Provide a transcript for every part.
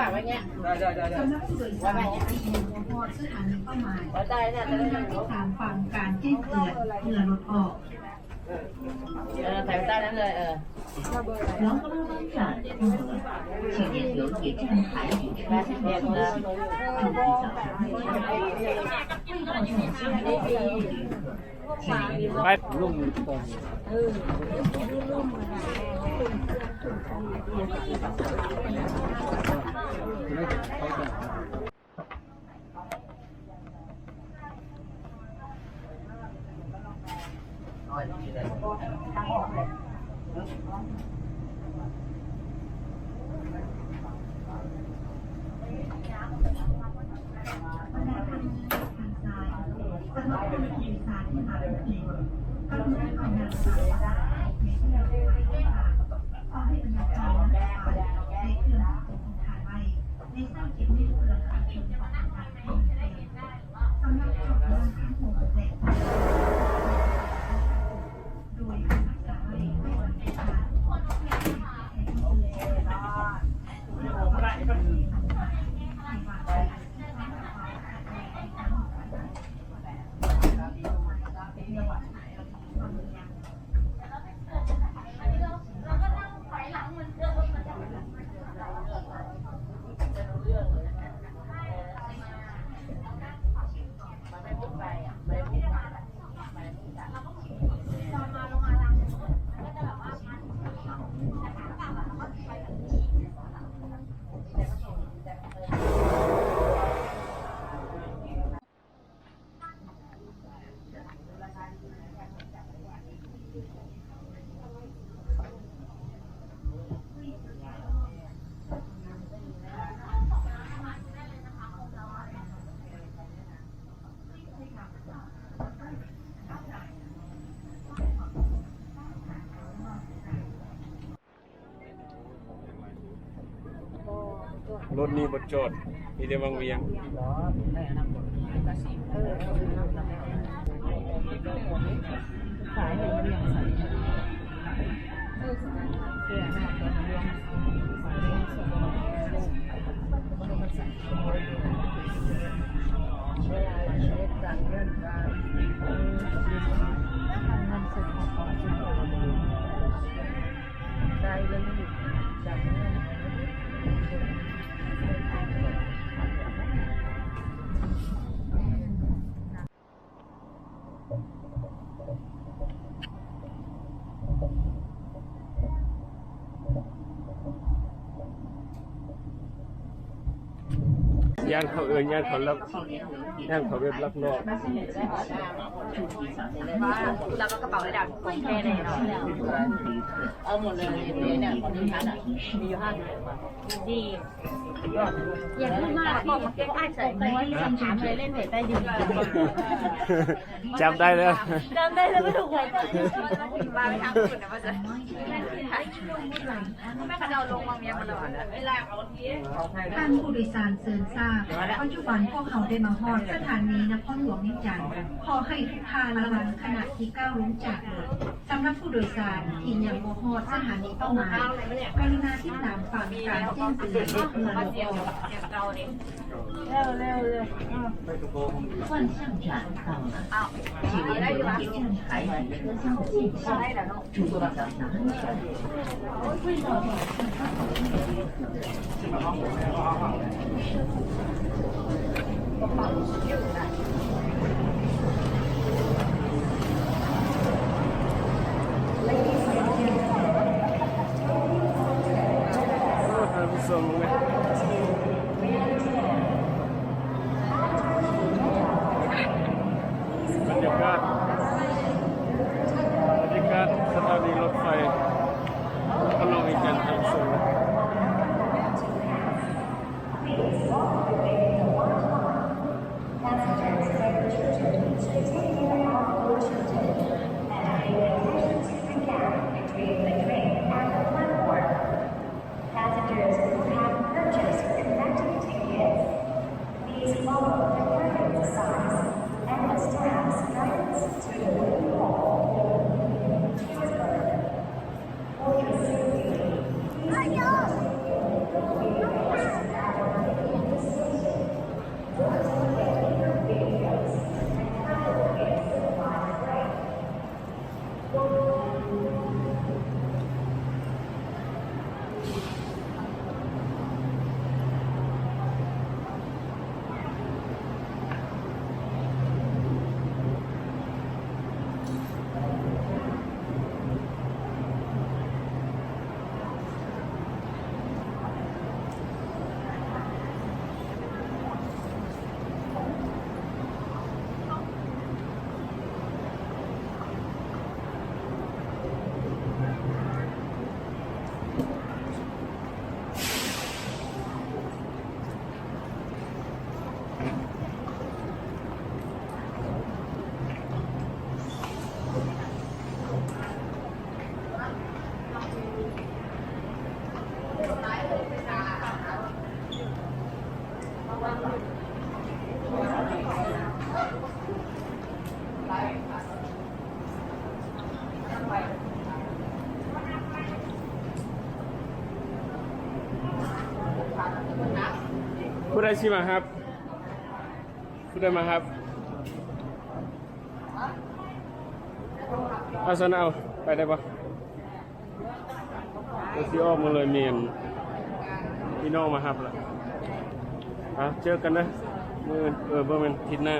ສຳລັບຜູ້ໂດຍສານທີ່ຍັງບໍ່ຮອດສະຖານີເປົ້າໝາຍ ກະລຸນາຕິດຕາມຟັງການແຈ້ງເຕືອນເມື່ອລົດອອກ. ເອີ ຖ່າຍໄປໃຕ້ນັ້ນເລີຍ ເອີ. 王高山站到了，请沿游野站台与车厢休息，注意脚下安全，对号站车厢。 ໄປ ລົດນີ້ບໍ່ຈອດ ມີແຕ່ວັງວຽງ. ຢ້ານເຂົາເອີ້ນ ຢ້ານເຂົາລັກ ຢ້ານເຂົາແບບລັກລອບ. ແລ້ວກໍກະເປົາໄອ້ດຳແທ້ແນ່ນອນ ເອົາໝົດເລີຍ ເນຍ ຄົນທີ່ທັນ ມີຢູ່ຫັ້ນ ດີ. ຢ່າເພິ່ງມາ ບອກມາເກັບອ້າຍໃສ່ ຖາມເລີຍ ເຫຼັ້ນເພຈໄດ້ຢູ່. ຈຳໄດ້ແລ້ວ ຈຳໄດ້ແລ້ວ ບໍ່ຖືກຫວຍ. ວ່າໄປທາງພຸ້ນນະ ວ່າຊັ້ນ ແມ່ນເຂົາເຈົ້າລົງມາວຽງໝົດແລ້ວ. ທ່ານຜູ້ໂດຍສານເຊີນຊາບ, ປັດຈຸບັນພວກເຮົາໄດ້ມາຮອດສະຖານີນະຄອນຫຼວງວຽງຈັນ. ຂໍໃຫ້ທຸກທ່ານລະວັງຂະນະທີ່ກ້າວລົງຈາກລົດ. ສຳລັບຜູ້ໂດຍສານທີ່ຍັງບໍ່ຮອດສະຖານີເປົ້າໝາຍ, ກະລຸນາຕິດຕາມຟັງການແຈ້ງເຕືອນເມື່ອລົດອອກ. 换向站到了，请沿游野站台与车厢进行，注意脚下安全。 ທ່ານຜູ້ຊົມເອີຍ ບັນຍາກາດ ບັນຍາກາດສະຖານີລົດໄຟນະຄອນຫຼວງວຽງຈັນ ທ່ານຜູ້ຊົມເອີຍ. Passengers with children should take care of your children and pay attention to the gap between the train and the platform. Passengers who have purchased ຜູ້ໃດຊິມາຮັບ? ຜູ້ໃດມາຮັບ? ເອົາຊັ້ນ ເອົາ ໄປໄດ້ບໍ່? ກໍຊິອອກມາເລີຍ ແມ່ນພີ່ນ້ອງມາຮັບລະ. ອ່ະ ເຈີກັນເດີມື້ອື່ນ ເອີ ບໍ່ແມ່ນ ທິດໜ້າ.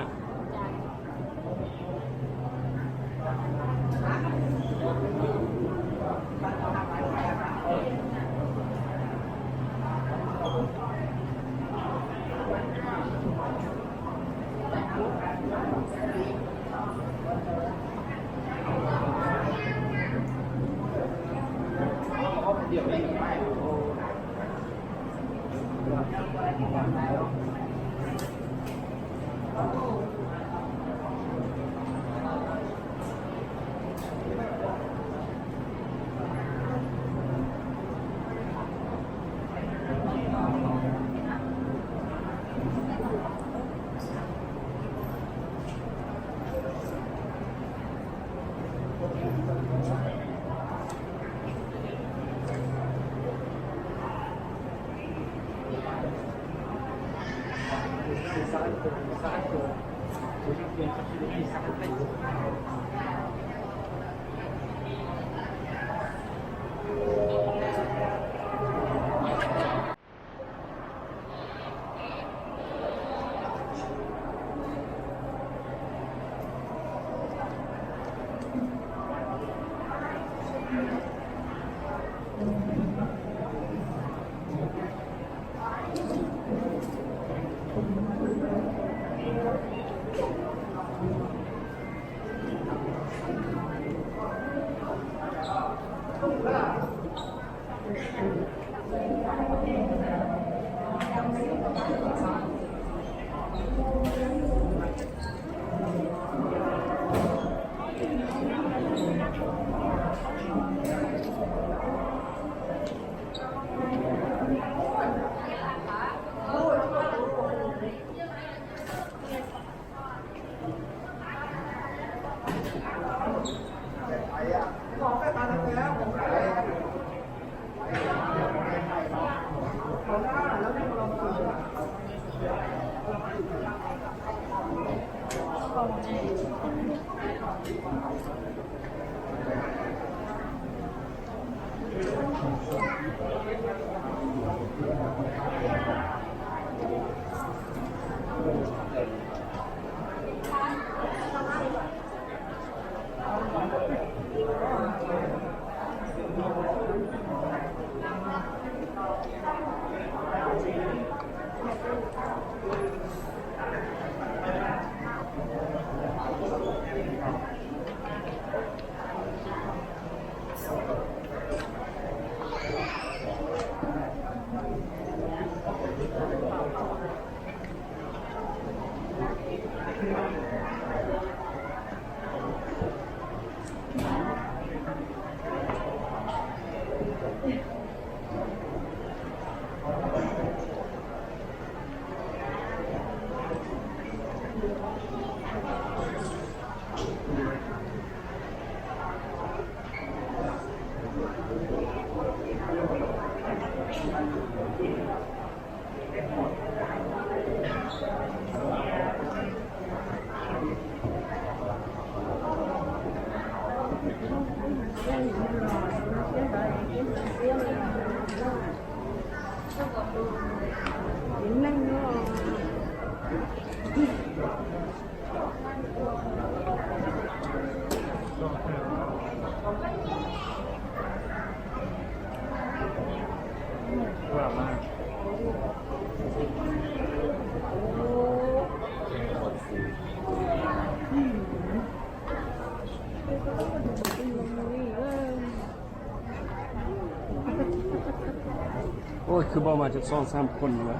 ໂອ້ຍ ຄືບໍ່ມາຈັກສອງສາມຄົນວະ.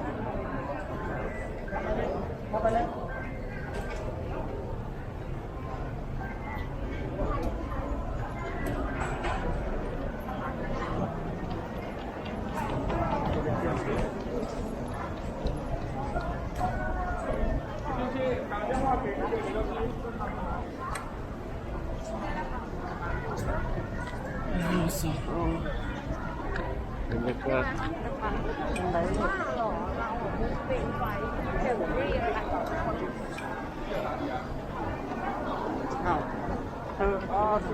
ສອງ ບັນຍາກາດ ເອົາ ເອີ ອໍ.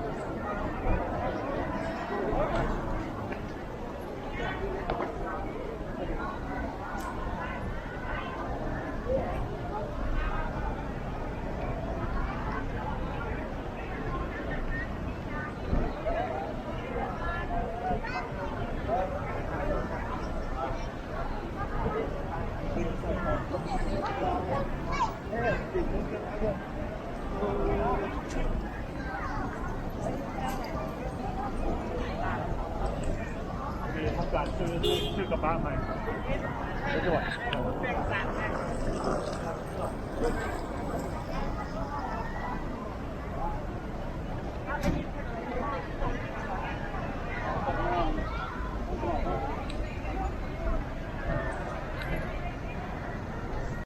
ມີໂອກາດຊື້ ຊື້ກະບະໃໝ່ ໄປດ້ວຍ.